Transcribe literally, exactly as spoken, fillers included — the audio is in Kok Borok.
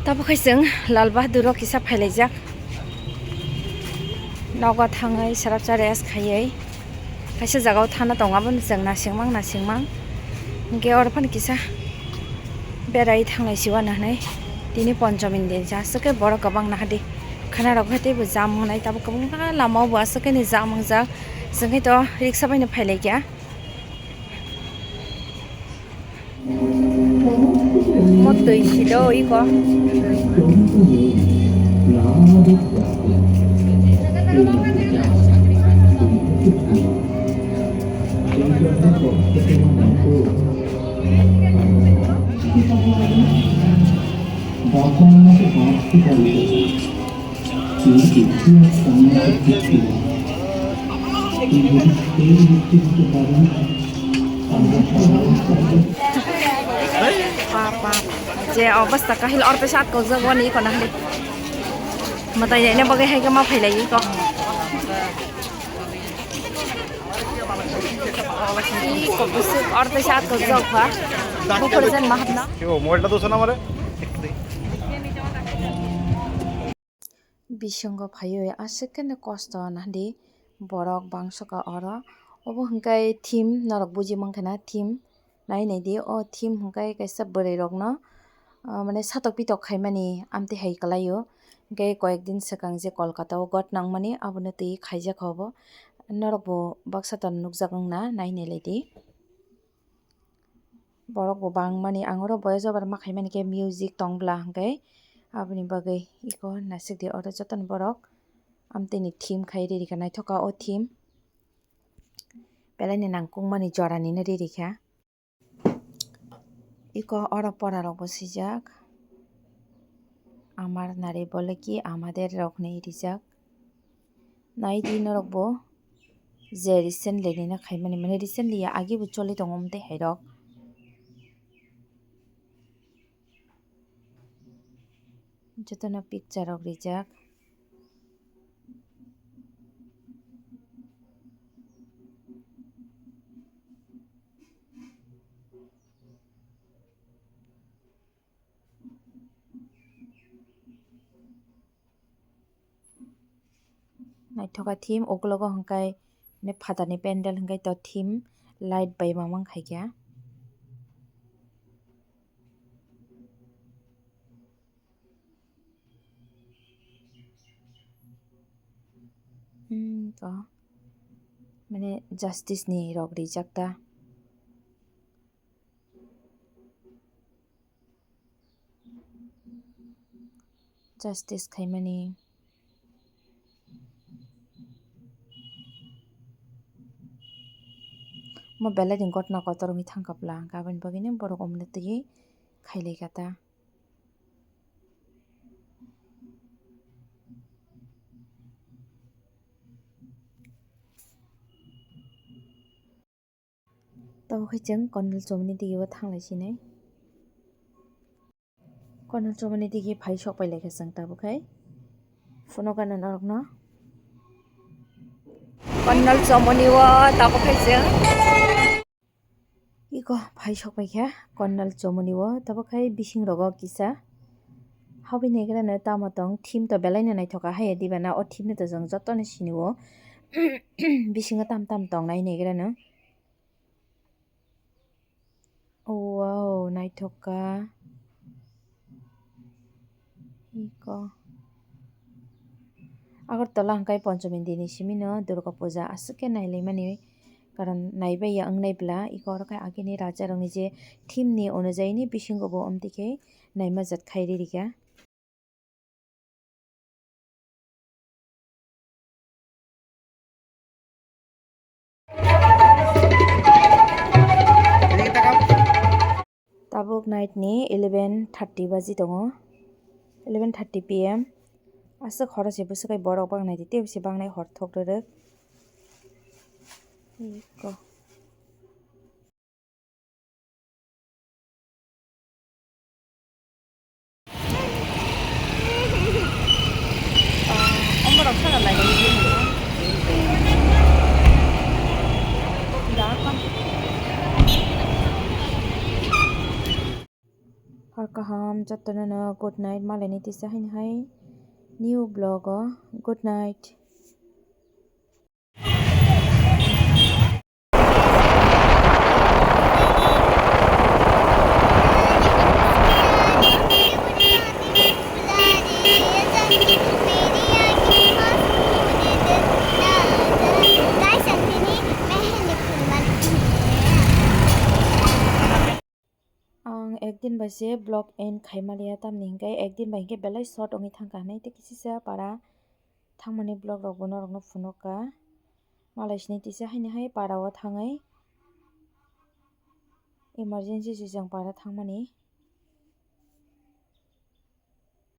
Tabuk hai chwng Lal Bahadur o kisa phailaijak. Nogo thangwi srapsa rest khaiwi kaisa jagao thana tongo, abono chwng nasingmang nasingmang. Hinkhe oro phano kisa berai thanglai siwana hinwi tini ponchomi ni din se, aswk khe borok kwbang nahadi khwnarok hai teibo jam wngnai, tabuk kwbangma lama o bo aswk khe ni jam wngjak. Chwng khe to riksa bai no phailaikha. Mo twi si do iko. Papa, je obostha kahil orpesa atkojak wani iko nahli. Matai naina bagwi hai khe ma phailai iko. Iko bwswk orpesa atkojak kha. Buphuru jen ma hapna. Yo, mobile ta doso na mare. Bisingo phaiwi aswk khe no kosto nahdi borok bangso kha oro. Obo hwnkhe thim norok buji mankha na thim. Nai nai di, o thim hwnkhe kaisa bwrwi rokno, ah, mane satok pitok khaimani amtwi hai kwlaio. Hwnkhe koyek din swkang je Kolkata o got nangmani abono twi khaijak kha obo. Norok bo baksa tong nukjak wngna nai nai lai di. Borok bo bangmani, ang oro voice over ma khaimani khe music tong bwla hwnkhe aboni bagwi iko naisik di oro jotono borok amtwini thim khai riri kha, naithok kha o thim belaini nangkukmani jorani no riri kha. Iko oro pora rok bo swijak, amar nari bole ki amader rok hinwi rijak. Nai di norok bo je recently ni no khaimani, mane recently ya agi bo choli tongo omtwi hai rok. Jotono picture rok rijak. Naithoka thim, uklogo hwnkhe phatarni pendel hwnkhe to thim light bai mamang khaikha. Hmm, to mane justice ni rok rijak ta. Justice khaimani. Mo belai ni gotna kotor wngwi thangkha bwla, hwnkhe aboni bagwino borok omono twiwi khailai kha ta. Tabuk khe chwng Colonel Chomoni digi o thanglai sinai. Colonel Chomoni digi phai sok pai lai kha chwng tabuk khai. Phunukha norokno. Colonel Chomoni o tabuk khai chwng. Iko phai sok pai kha Colonel Chomoni o, tabuk khai bising rogo kisa. Habwi naigra no tamo tong, thim to belai no naithoka hai diba na, o thim no to chwng jotono sini o. Bisingo tam tam tong nai naigra no. Wow, naithok kha. Iko. Agartala hwnkhe ponchomi dini simi no Durga Puja aswk khe nailaimani, karon naibai ya wngnai bwla. Iko oro khe agini raja rokni je theme ni onujai ni bisingo bo omtwi khe naima jat khai riri kha. Tabuk night ni eleven thirty baji tongo, eleven thirty P M. Aswk horo se bwswk kai borok bang nai di, tei se bang nai hor thok rwrwk. Iko. Hor Kaham jotono no good night, malaini tisa haini hai new vlog o good night. Ang ekdin bai se vlog end khaima liya, tamni hinkhe ekdin bai hinkhe belai short wngwi thangkha hinwi tei kisisa para thangmani vlog rokbo norokno phunukha. Malai sini tisa haini hai para o thangwi emergency se chwng para thangmani.